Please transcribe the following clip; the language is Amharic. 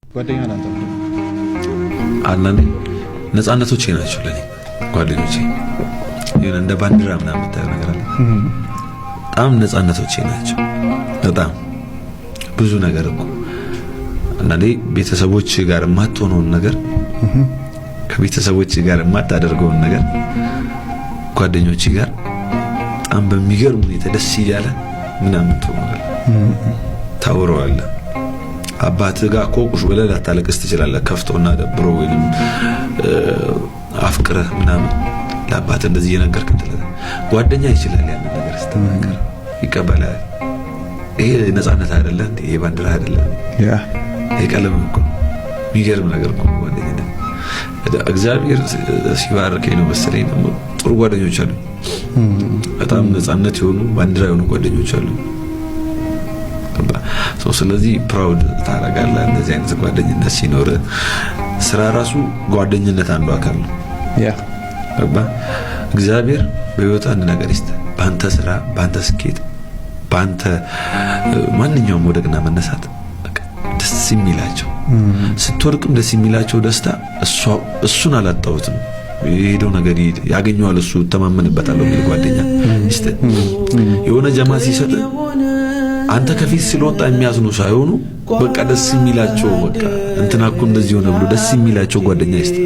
ጓደኛ ለአንተ ምንድን ነው? አንዳንዴ ነፃነቶቼ ናቸው ለኔ ጓደኞቼ። የሆነ እንደ ባንዲራ ምናምን የምታየው ነገር አለ። በጣም ነፃነቶቼ ናቸው። በጣም ብዙ ነገር እኮ አንዳንዴ ቤተሰቦች ጋር የማትሆነውን ነገር፣ ከቤተሰቦች ጋር የማታደርገውን ነገር ጓደኞች ጋር በጣም በሚገርም ሁኔታ ደስ እያለ ምናምን ትሆናለህ፣ ታወራዋለህ። አባትህ ጋር እኮ ቁጭ ብለህ ላታለቅስ ትችላለህ። ከፍቶና ደብሮ ወይንም አፍቅረህ ምናምን ለአባትህ እንደዚህ እየነገርክ እንትላለህ። ጓደኛ ይችላል ያንን ነገር ስትናገር ይቀበላል። ይሄ ነፃነት አይደለ እንዴ? ይሄ ባንዲራ አይደለ? ይሄ ቀለም እኮ ነው። የሚገርም ነገር እኮ ነው ጓደኝነት። እግዚአብሔር ሲባርከኝ ነው መሰለኝ ደግሞ ጥሩ ጓደኞች አሉ። በጣም ነፃነት የሆኑ፣ ባንዲራ የሆኑ ጓደኞች አሉ። ስለዚህ proud ታደርጋለህ እንደዚህ አይነት ጓደኝነት ሲኖር። ስራ ራሱ ጓደኝነት አንዱ አካል ነው። ገባ? እግዚአብሔር በህይወት አንድ ነገር ይስጥ። በአንተ ስራ፣ በአንተ ስኬት፣ በአንተ ማንኛውም መውደቅና መነሳት ደስ የሚላቸው፣ ስትወድቅም ደስ የሚላቸው ደስታ እሱን አላጣሁትም፣ የሄደው ነገር ያገኘዋል፣ እሱ እተማመንበታለሁ የሚል ጓደኛ ይስጥ። የሆነ ጀማ ሲሰጥ አንተ ከፊት ስለወጣ የሚያዝኑ ሳይሆኑ በቃ ደስ የሚላቸው፣ በቃ እንትና እኮ እንደዚህ ሆነ ብሎ ደስ የሚላቸው ጓደኛ ይስጥ።